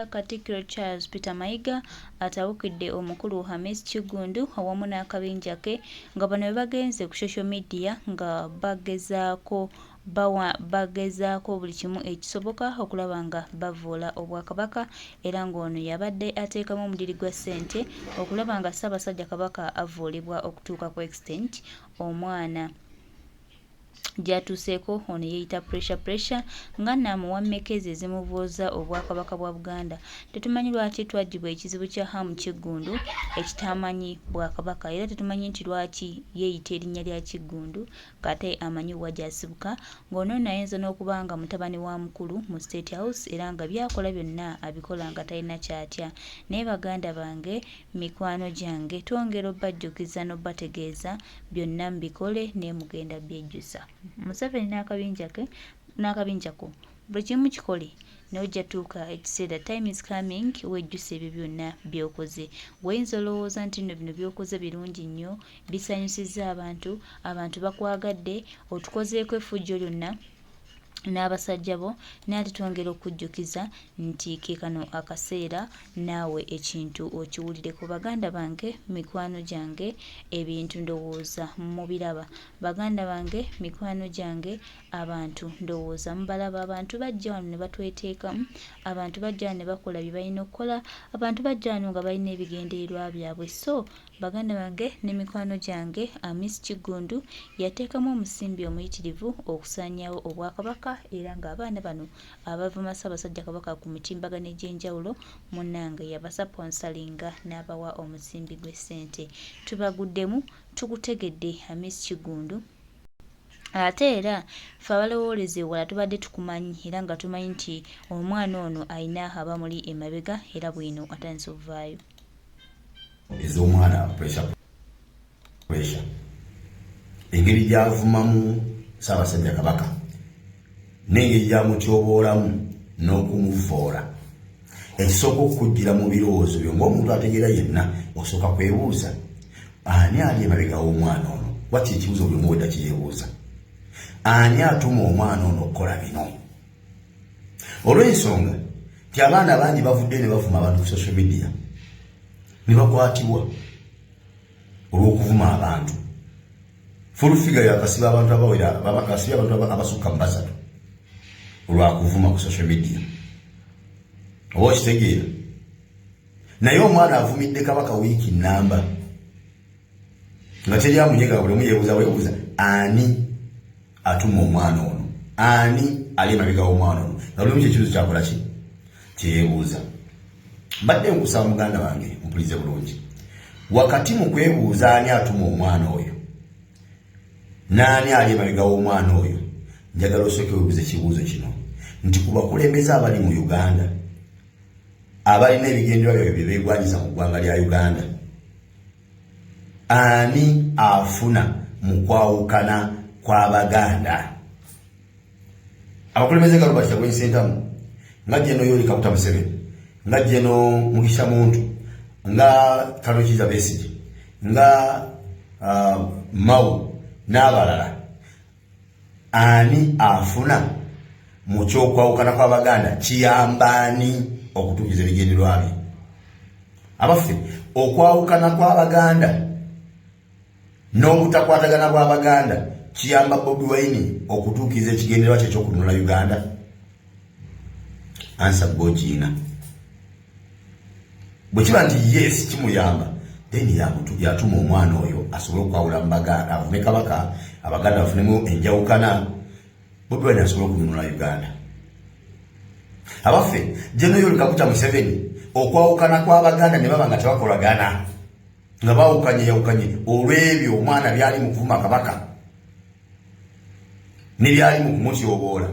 Katikkiro Charles Peter Mayiga atabukidde omukulu Hamis Kiggundu awamu n'akabinja ke nga bano bwe bagenze ku social media nga bagezaako bawa bagezaako buli kimu ekisoboka okulaba nga bavvoola Obwakabaka era ng'ono y'abadde ateekamu omudiri gwa ssente okulaba nga Ssaabasajja Kabaka avvoolebwa okutuuka ku extent omwana gy'atuuseeko. Ono yeeyita Pressure Pressure nga naamuwa mmeke ze zimuvooza Obwakabaka bwa Buganda. Tetumanyi lwaki twaggyibwa ekizibu kya Ham Kiggundu ekitamanyi Bwakabaka era tetumanyi nti lwaki yeeyita erinnya lya Kiggundu ng'ate amanyi wa gy'asibuka ng'ono nno ayinza n'okuba nga mutabani wa mukulu mu State House era nga by'akola byonna abikola nga talina ky'atya. Naye baganda bange, mikwano gyange, twongera obbajjukiza n'obbategeeza Byonna mubikole naye mugenda byejjusa. Museveni n'akabinja ke n'akabinja ko buli kimu kikole naye ojja tuuka ekiseera, time is coming, wejjuse ebyo byonna by'okoze. Gwe oyinza olowooza nti nno bino by'okoze birungi nnyo, bisanyusizza abantu, abantu bakwagadde, otukozeeko effujjo lyonna n'abasajja bo, naye ate twongera okukujjukiza nti ke kano akaseera naawe ekintu okiwulireko. Baganda bange, mikwano gyange, ebintu ndowooza mubiraba. Baganda bange, mikwano gyange, abantu ndowooza mubalaba. Abantu bajja wano ne batweteekamu, abantu bajja wano ne bakola bye balina okukola, abantu bajja wano nga balina ebigendererwa byabwe. So Baganda bange ne mikwano gyange, Amis Kiggundu yateekamu omusimbi omuyitirivu okusaanyaawo Obwakabaka era ng'abaana bano abavuma Ssaabasajja Kabaka ku mitimbagano egy'enjawulo munnange yabasaponsalinga n'abawa omusimbi gw'essente. Tubaguddemu, tukutegedde Amis Kiggundu. Ate era ffe abalowooleza ewala tubadde tukumanyi era nga tumanyi nti omwana ono alina abamuli emabega era bwino atandise okuvaayo. Ez'omwana pressure pressure, engeri gy'avumamu Ssaabasajja Kabaka n'engeri gy'amutyoboolamu n'okumuvvoola, ekisooka okukujjira mu birowoozo byo ng'omuntu ategeera yenna, osooka kwebuuza ani ali emabega w'omwana ono. Waki ekibuuzo buli omu wedda kiyeebuuza, ani atuma omwana ono okukola bino? Olw'ensonga nti abaana bangi bavuddeyo ne bavuma abantu ku social media ne bakwatibwa olw'okuvuma abantu. Full Figure yakasiba abantu abawera, akasibye abantu abasukka mu basatu olwakuvuma ku social media, oba okitegeera? Naye omwana avumidde Kabaka wiiki namba nga teri amunyega. Buli omu yeebuuza weebuuza ani atuma omwana ono, ani ali emabega w'omwana ono, nga buli omu kyekibuzo kyakola ki kyeyeebuuza. Mbadde nkusaba muganda wange mpulize bulungi. Wakati mu kwebuuza ani atuma omwana oyo n'ani ali emabega w'omwana oyo, njagala osooke weebuuze ekibuuzo kino nti ku bakulembeze abali mu Uganda abalina ebigendererwa byabwe bye beegwanyiza mu ggwanga lya Uganda, ani afuna mu kwawukana kw'Abaganda? Abakulembeze nga Robert Kyagulanyi Ssentamu, nga General Yoweri Kaguta Museveni, nga General Mugisha Muntu, nga Colonel Kizza Besigye, nga Mao n'abalala, ani afuna mu kyokwawukana kw'Abaganda? Kiyambaani okutuukiriza ebigendererwa bye? Abaffe, okwawukana kw'Abaganda n'obutakwatagana bw'Abaganda kiyamba Bobi Wine okutuukiriza ekigendererwa kye ekyokununula Uganda? Answer gwokiina. Bwe kiba nti yes, kimuyamba, then yatuma omwana oyo asobole okwawula mu Baganda, avume Kabaka, Abaganda bafunemu enjawukana, Bobi Wine asobole okununula Uganda. Abaffe, General Yoweri Kaguta Museveni, okwawukana kw'Abaganda ne baba nga tebakolagana, nga bawukanye yawukanye olw'ebyo omwana byali mu kuvuma Kabaka ne byali mu kumutyoboola,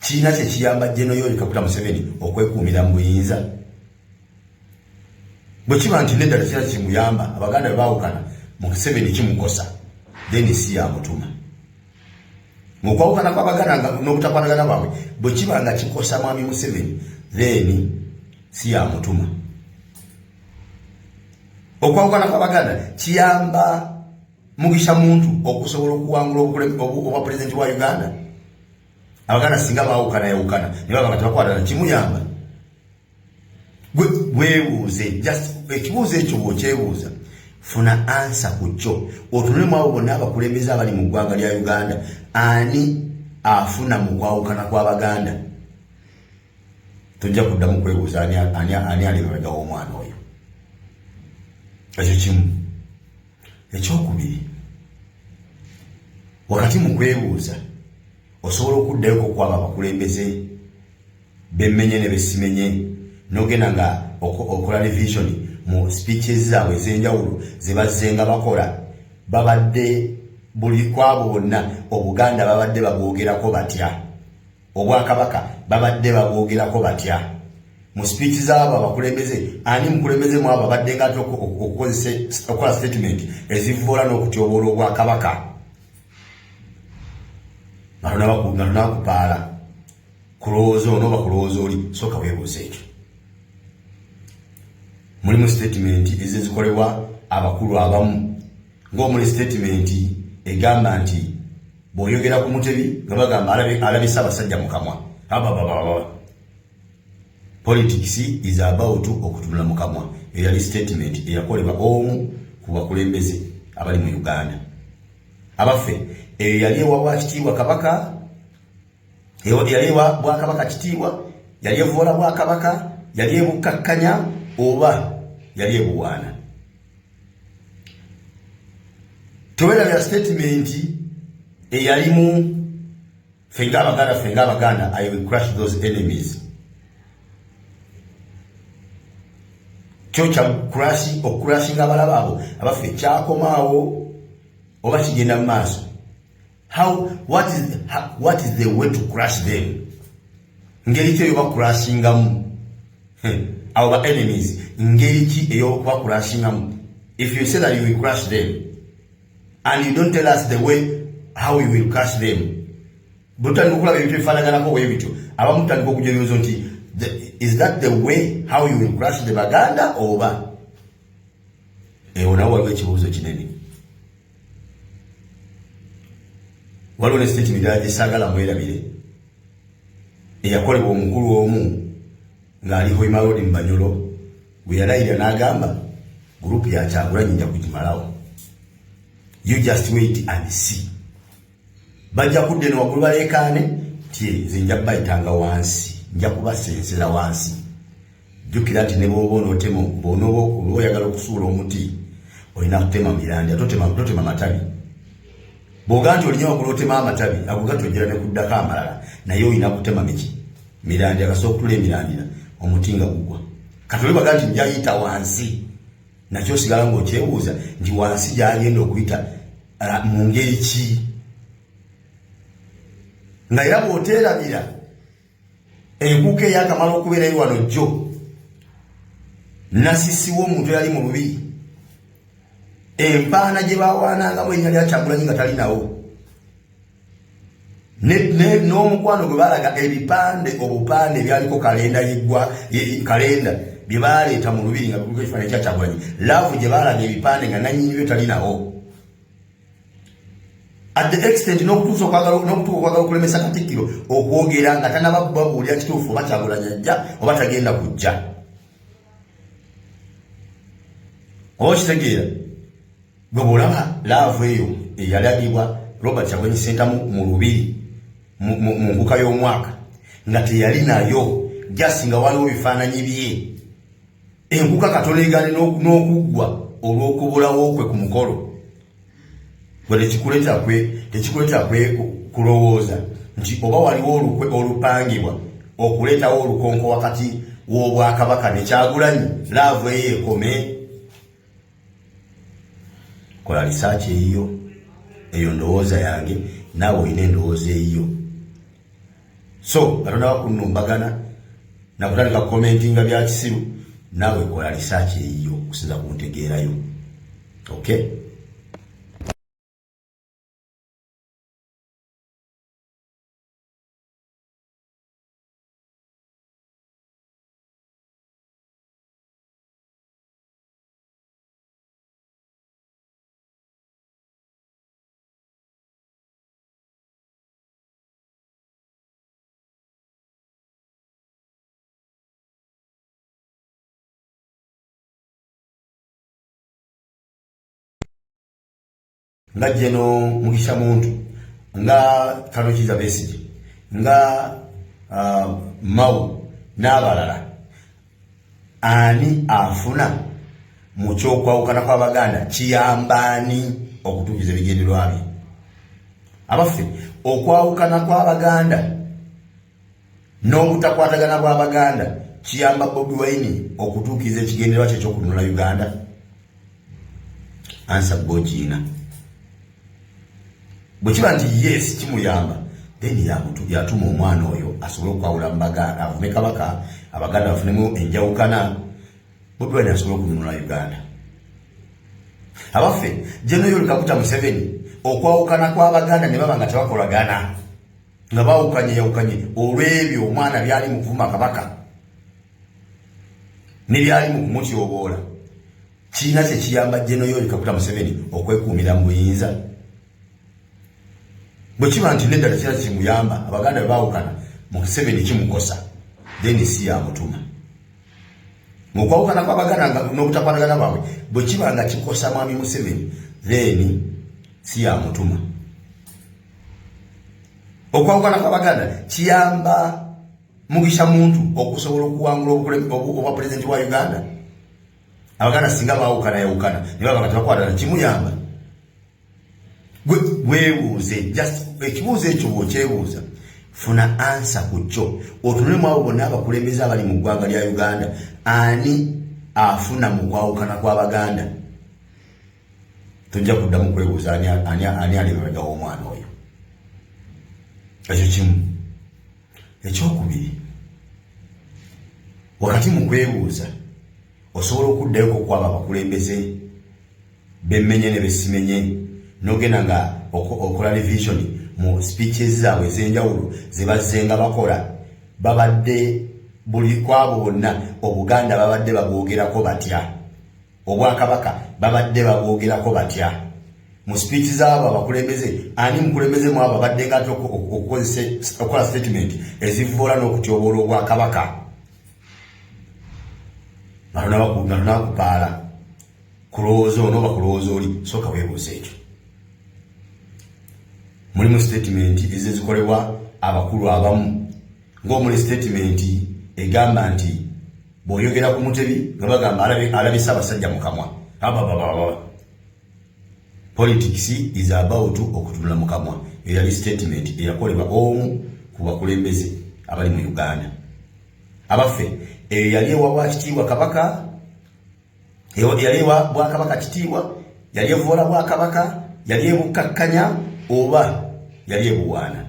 kirina kye kiyamba General Yoweri Kaguta Museveni okwekuumira mu buyinza? Bwe kiba nti nedda, tekirina kimuyamba, Abaganda bwe baawukana Museveni kimukosa, then si yamutuma. Mukwawukana kw'Abaganda n'obutakwatagana bwabwe bwe kiba nga kikosa mwami Museveni, then si yamutuma. Okwawukana kw'Abaganda kiyamba Mugisha Muntu okusobola okuwangula obwa pulezidenti wa Uganda? Abaganda singa baawukana yawukana ne baba nga tebakwatana, kimuyamba? Weebuuze just ekibuuzo ekyo. Bw'okyebuuza, funa answer ku kyo. Otunulemu abo bonna abakulembeze abali mu ggwanga lya Uganda, ani afuna mu kwawukana kw'Abaganda? Tojja kuddamu kwebuuza ani ali mabega w'omwana oyo. Ekyo kimu. Ekyokubiri, wakati mu kwebuuza, osobola okuddayoko kwabo abakulembeze bemmenye ne besimenye, nogenda nga okola revision mu speeches zaabwe ez'enjawulo ze bazzenga bakola. Babadde buli kwabo bonna, Obuganda babadde babwogerako batya? Obwakabaka babadde babwogerako batya mu speech zaabo abakulembeze? Ani mukulembeze mu abo abadde nga ate okukola statement ezivvoola n'okutyoboola Obwakabaka nga tonakupaala kulowooza ono oba kulowooza oli? Sooka weebuuza ekyo. Mulimu statement ezizikolebwa abakulu abamu, ng'omuli statement egamba nti bw'oyogera ku Mutebi nga bagamba alabisa abasajja mu kamwa. Ababababa, politics is about okutunula mu kamwa. Eyali statement eyakolebwa omu ku bakulembeze abali mu Uganda. Abaffe, eyo yali ewa bwakitiibwa Kabaka? Yali ewa Bwakabaka kitiibwa? Yali evoola Bwakabaka? Yali ebukkakkanya oba yali ebuwaana? Tewerabira statement eyalimu "Ffe ng'Abaganda, ffe ng'Abaganda, I will crush those enemies." Kyo kya crush, okucrushinga abalaba abo, abaffe, kyakomaawo oba kigenda mu maaso? How what is how, what is the way to crush them? Ngeri ki eyo bacrushingamu abo ba enemies? Ngeri ki ey'okubacrushingamu? If you say that you will crush them and you don't tell us the way how you will crush them, bwetutandika okulaba ebintu ebifaanaganako bwe bityo, abamu tutandika okujja ebibuzo nti is that the way how you will crush the Baganda? Oba ewo nawo waliwo ekibuuzo kinene. Waliwo ne statement ddala gyesaagala mwerabire, eyakolebwa omukulu omu ng'ali Hoima Road mu Banyolo, bwe yalayira n'agamba, "Group ya Kyagulanyi nja kugimalawo, you just wait and see. Bajja kudda eno waggulu baleekaane ti nze nja bayitanga wansi, nja kubasensera wansi." Jjukira nti ne bw'oba onootema, bw'onooba oba oyagala okusuula omuti, olina kutema mirandira, totema matabi. Bw'ogaa nti olinya waggulu otema amatabi, ago gatojjera ne kuddako amalala, naye olina kutema miki? Mirandira. Kasooka okutula emirandira, omuti nga gugwa. Kati oli baga nti njayita wansi, nakyo osigala ng'okyebuuza nti wansi gyagenda okuyita mu ngeri ki? Nga era bw'oteerabira enkuuka eyakamala okubeerayo wano jjo, nasisiwo omuntu eyali mu lubiri, empaana gye bawaanangamu erinnya lya Kyagulanyi nga talinawo, n'omukwano gwe balaga, ebipande, obupande ebyaliko kalenda yeggwa, kalenda bye baleeta mu lubiri nga kuliko ekifaananyi kya Kyagulanyi, love gye balaga ebipande nga nannyini byo talinawo, at the extent n'okutuusa okwagala, n'okutuuka okwagala okulemesa Katikkiro okwogera nga tanaba babuulira kituufu oba Kyagulanyi ajja oba tagenda kujja. Oba okitegeera gwe bw'olaba love eyo eyalagibwa Robert Kyagulanyi Ssentamu mu lubiri mu nkuka y'omwaka nga teyali nayo, just nga waliwo bifaananyi bye, enkuka katono egane n'okuggwa olw'okubulawo kwe ku mukolo gwe, tekikuleetera kwe kulowooza nti oba waliwo olukwe olupangibwa okuleetawo olukonko wakati w'Obwakabaka ne Kyagulanyi? Love eyo ekome. Kola research eyiyo. Eyo ndowooza yange, naawe olina endowooza eyiyo. So nga tonaba kunnumbagana nakutandika kucommentinga bya kisiru, naawe kola research eyiyo okusinza ku ntegeerayo. Okay. Nga Jeno Mugisha Muntu, nga Kano Kiza Besigye, nga Mao n'abalala, ani afuna mu kyokwawukana kw'Abaganda? Kiyambaani okutuukiza ebigendererwa bye? Abaffe, okwawukana kw'Abaganda n'obutakwatagana bw'Abaganda kiyamba Bobi Wine okutuukiriza ekigendererwa kye ekyokununula Uganda? Answer gokiina. Bwe kiba nti yes, kimuyamba, then yatuma omwana oyo asobole okwawula mu Baganda, avume Kabaka, Abaganda bafunemu enjawukana, Bobi Wine asobole okununula Uganda. Abaffe, General Yoweri Kaguta Museveni, okwawukana kw'Abaganda ne baba nga tebakolagana, nga bawukanye yawukanye olw'ebyo omwana byali mu kuvuma Kabaka ne byali mu kumutyoboola, kirina kyekiyamba General Yoweri Kaguta Museveni okwekuumira mu buyinza? Bwe kiba nti nedda, tekirina kimuyamba, Abaganda bwe baawukana Museveni kimukosa, then si yamutuma. Mukwawukana kw'Abaganda n'obutakwatagana bwabwe bwe kiba nga kikosa mwami Museveni, then si yamutuma. Okwawukana kw'Abaganda kiyamba Mugisha Muntu okusobola okuwangula obwa pulezidenti wa Uganda? Abaganda singa baawukana yawukana ne baba nga tebakwatana, kimuyamba? Weebuuze just ekibuuzo ekyo. Bw'okyebuuza, funa answer ku kyo. Otunulemu abo bonna abakulembeze abali mu ggwanga lya Uganda, ani afuna mu kwawukana kw'Abaganda? Tojja kuddamu kwebuuza ani ali mabega w'omwana oyo. Ekyo kimu. Ekyokubiri, wakati mu kwebuuza, osobola okuddayo okwabo abakulembeze bemmenye ne besimenye, n'ogenda nga okola revision mu speeches zaabwe ez'enjawulo ze bazzenga bakola. Babadde buli kwabo bonna, Obuganda babadde babwogerako batya? Obwakabaka babadde babwogerako batya mu speech zaabo abakulembeze? Ani mukulembeze mu abo abadde nga ate okukola statement ezivoola n'okutyoboola Obwakabaka nga tonakupaala kulowooza ono oba kulowooza oli? Sooka weebuuza ekyo. Mulimu statement ezikolebwa abakulu abamu, ng'omuli statement egamba nti bw'oyogera ku Mutebi nga bagamba alabisa abasajja mu kamwa. Ababababa, politics is about okutunula mu kamwa. Eyo yali statement eyakolebwa omu ku bakulembeze abali mu Uganda. Abaffe, eyo yali ewa kitiibwa Kabaka? Yali ewa Bwakabaka kitiibwa? Yali evoola Bwakabaka? Yali ebukkakkanya oba yali ebuwaana?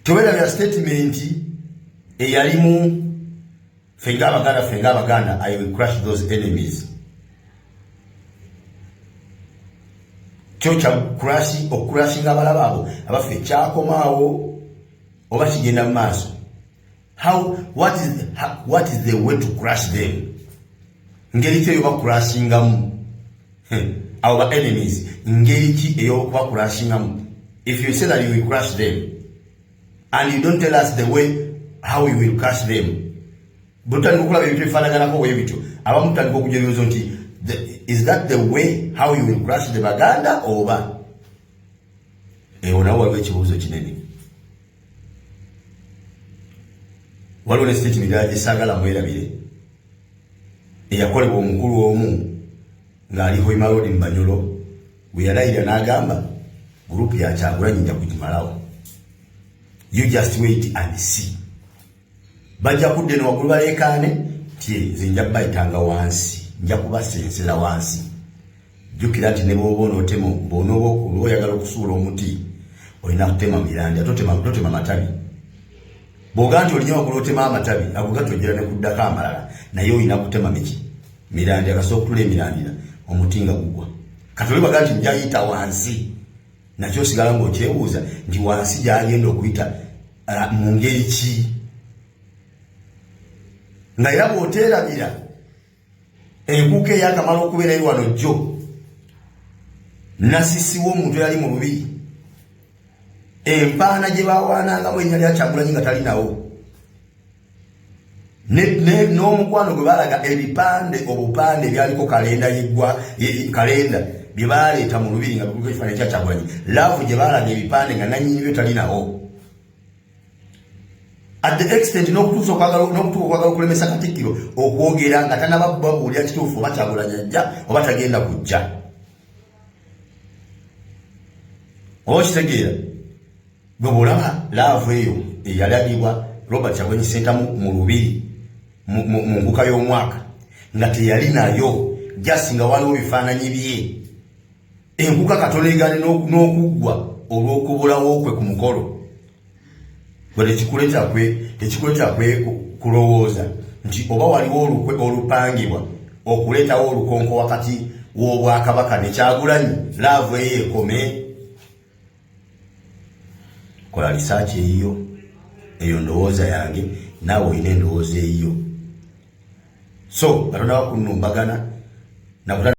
Tewerabira statement eyalimu "Ffe ng'Abaganda, ffe ng'Abaganda, I will crush those enemies." Kyo kya crush, okucrushinga abalaba abo, abaffe, kyakomaawo oba kigenda mu maaso? How what is how, what is the way to crush them? Ngeri ki eyo bacrushingamu abo ba enemies? Ngeri ki ey'okubacrushingamu? If you say that you will crush them and you don't tell us the way how you will crush them, bwetutandika okulaba ebintu ebifaanaganako bwe bityo, abamu tutandika okuja ebibuzo nti is that the way how you will crush the Baganda? Oba ewo nawo waliwo ekibuuzo kinene. Waliwo ne statement gyesaagala mwerabire eyakolebwa omukulu omu ng'ali Hoima Road mu Banyolo, we yalayira n'agamba, "Group ya Kyagulanyi nja kugimalawo, you just wait and see. Bajja kudda eno waggulu baleekaane ti nze nja bayitanga wansi, nja kubasensera wansi." Jjukira nti ne bw'oba onootema, bw'onooba oba oyagala okusuula omuti, olina kutema mirandira, totema matabi. Bw'ogaa nti olinya waggulu otema amatabi ago, gatojjera ne kuddako amalala, naye olina kutema miki? Mirandira. Kasooka okutula emirandira, omuti nga gugwa. Kati oli baga nti njayita wansi, nakyo osigala ng'okyebuuza nti wansi gyagenda okuyita mu ngeri ki? Nga era bw'oteerabira enkuuka eyakamala okubeerayo wano jjo, nasisiwa omuntu eyali mu lubiri, empaana gye bawaanangamu erinnya lya Kyagulanyi nga talinawo. N'omukwano gwe balaga ebipande obupande ebyaliko kalenda yeggwa kalenda bye baleeta mu lubiri nga kuliko ekifaananyi kya Kyagulanyi, love gye balaga ebipande nga nannyini byo talinawo, at the extent n'okutuusa okwagala n'okutuuka okwagala okulemesa Katikkiro okwogera nga tanaba babuulira kituufu oba Kyagulanyi ajja oba tagenda kujja. Oba okitegeera gwe bw'olaba love eyo eyalagibwa Robert Kyagulanyi Ssentamu mu lubiri mu nkuka y'omwaka nga teyali nayo, just nga waliwo bifaananyi bye, enkuka katono egane n'okuggwa olw'okubulawo kwe ku mukolo gwe, tekikuleetera kwe kulowooza nti oba waliwo olukwe olupangibwa okuleetawo olukonko wakati w'obwakabaka ne Kyagulanyi? Love eyo ekome. Kola research eyiyo. Eyo ndowooza yange, naawe olina endowooza eyiyo. So katonda wakunumbagana nakuta.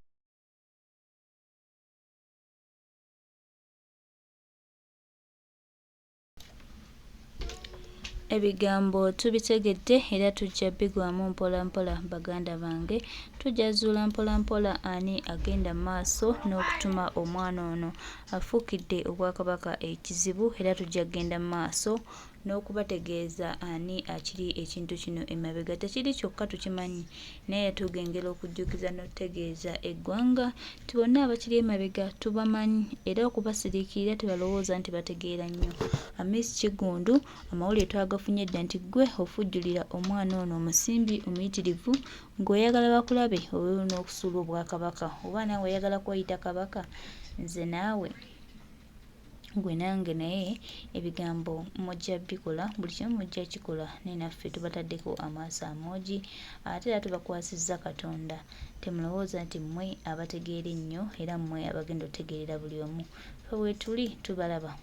Ebigambo tubitegedde era tujja bigwamu mpola mpola baganda bange. Tujja zuula mpola mpola ani agenda mu maaso n'okutuma omwana ono afuukidde Obwakabaka ekizibu, era tujja kugenda mu maaso n'okubategeeza ani akiri ekintu kino emabega. Tekiri kyokka tukimanyi, naye tugengera okujjukiza n'okutegeeza eggwanga nti bonna abakiri emabega tubamanyi era okubasiriikirira tebalowooza nti bategeera nnyo. Amis Kiggundu, amawulire twagafunye dda nti ggwe ofujjulira omwana ono omusimbi omuyitirivu ng'oyagala bakulabe obeewo n'okusuula Obwakabaka, oba naawe oyagala kweyita Kabaka nze naawe gwe nange, naye ebigambo mujja bikola, buli kimu mujja kikola, naye naffe tubataddeko amaaso amoogi ate era tubakwasizza Katonda. Temulowooza nti mmwe abategeera ennyo era mmwe abagenda otegeerera buli omu. Ffe weetuli tubalaba.